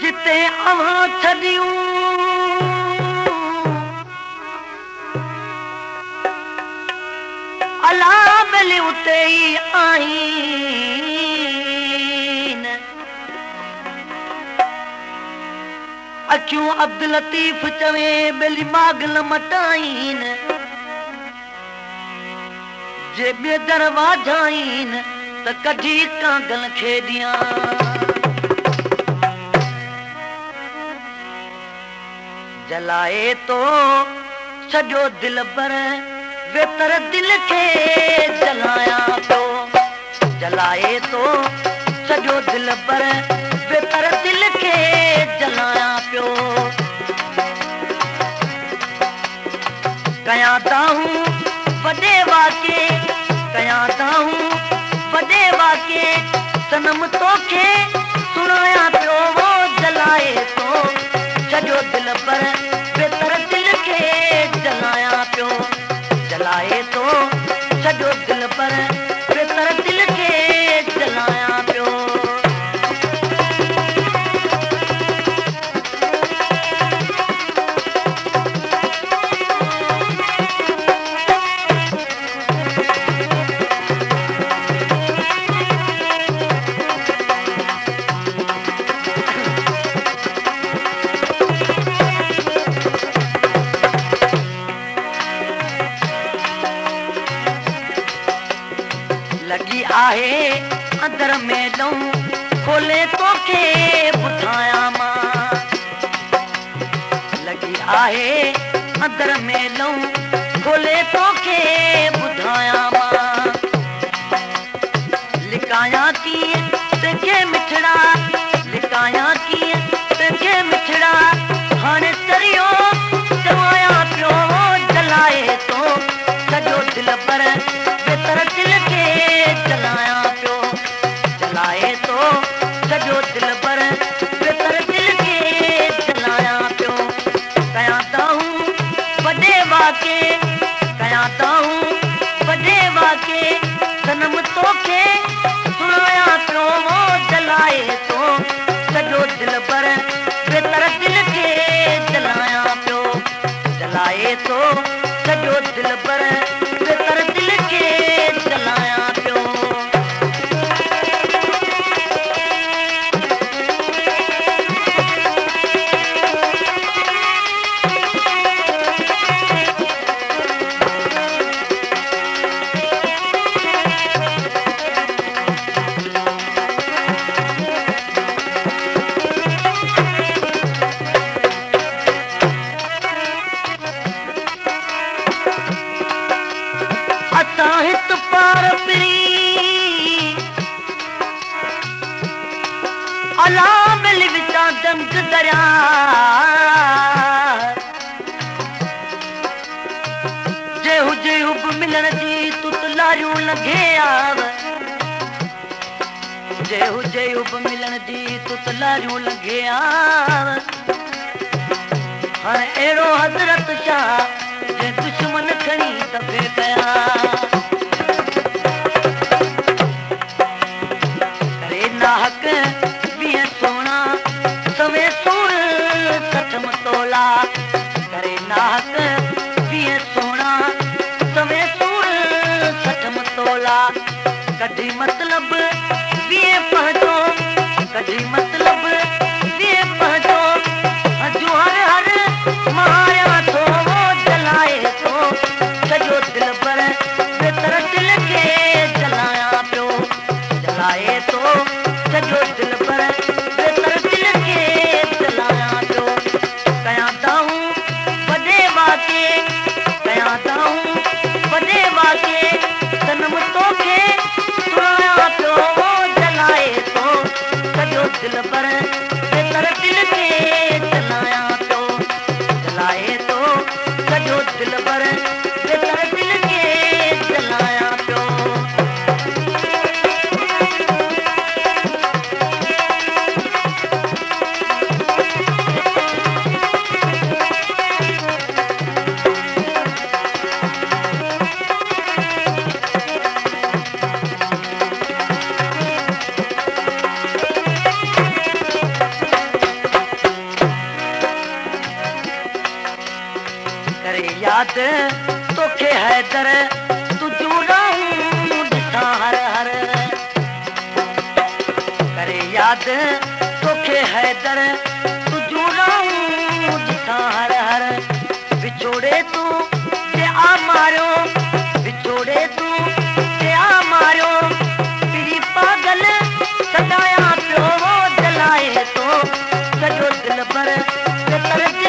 جتي اوهان ڇڏيون الا ٻيلي اتي ئي آهين. اکيون عبداللطيف چوي ٻيلي ماڳ نه مٽائين. جي ٻئي در واجهائين ته ڪڍي ڪانگل کي ڏيان. جلائي تو ڇڏيو دلبر ويتر دل کي جلايان پيو. جلائي تو ڇڏيو دلبر ويتر دل کي جلايان پيو. ڪيان دانهون وڏي واڪي، ڪيان دانهون وڏي واڪي، صنم توکي سڻايان پيو وو جلائي تو ڇڏيو دلبر ويتر دل کي جلايان پيو، جلائي تو ڇڏيو دلبر ويتر دل کي جلايان پيو. لڳي آهي اندر ۾ لئون کولي توکي ٻڌايان مان. لڳي آهي اندر ۾ لئون کولي توکي ٻڌايان مان. لڪايان ڪيئن تنهنکي مٺڙا، لڪايان ڪيئن تنهنکي مٺڙا، هاڻي چريو چوايان پيو جلائي تو سڄو دلبر ويتر دل کي جلايان پيو، جلائي تو سڄو دلبر ويتر دل کي جلايان پيو. ڪيان دانهون وڏي واڪي، ڪيان دانهون وڏي واڪي، صنم توکي سڻايان پيو جلائي تو سڄو دلبر ويتر دل کي جلايان پيو، جلائي تو سڄو دلبر ويتر دل کي جلايان پيو. اسان هت پار پرين الا مل وچان دنگ درياء. جي هجي حب ملڻ جي تت لاريون لنگهي آو. جي هجي حب ملڻ جي تت لاريون لنگهي آو. هاڻ اهڙو حضرت شاهه جنهن دشمن کڻي دفع ڪيا. ڪري ناحق ويهه سهڻا سوين سور سٺم تولا. ڪري ناحق ويهه سهڻا سوين سور سٺم تولا. ڪڍي مطلب ويهه پنهنجو، ڪڍي مطلب ويهه پنهنجو، هنجون هر هر ماريان ٿو جلائي ٿو سڄو دلبر ويتر دل کي جلايان پيو، جلائي ٿو سڄو دلبر ويتر دل کي جلايان پيو. ڪيان دانهون وڏي واڪي، ڪيان دانهون وڏي واڪي، صنم توکي سڻايان پيو جلائي ٿو سڄو دلبر ويتر دل کي جلايان پيو، جلائي ٿو سڄو دلبر ويتر دل کي جلايان پيو. ياد توکي حيدر تنهنجون راهون ڏسان هر هر. ڪري ياد توکي حيدر تنهنجون راهون ڏسان هر هر. وڇوڙي تون جي آ ماريو وڇوڙي تون جي آ ماريو پرين پاڳل سڏايان پيو جلائي ٿو سڄو دلبر تي.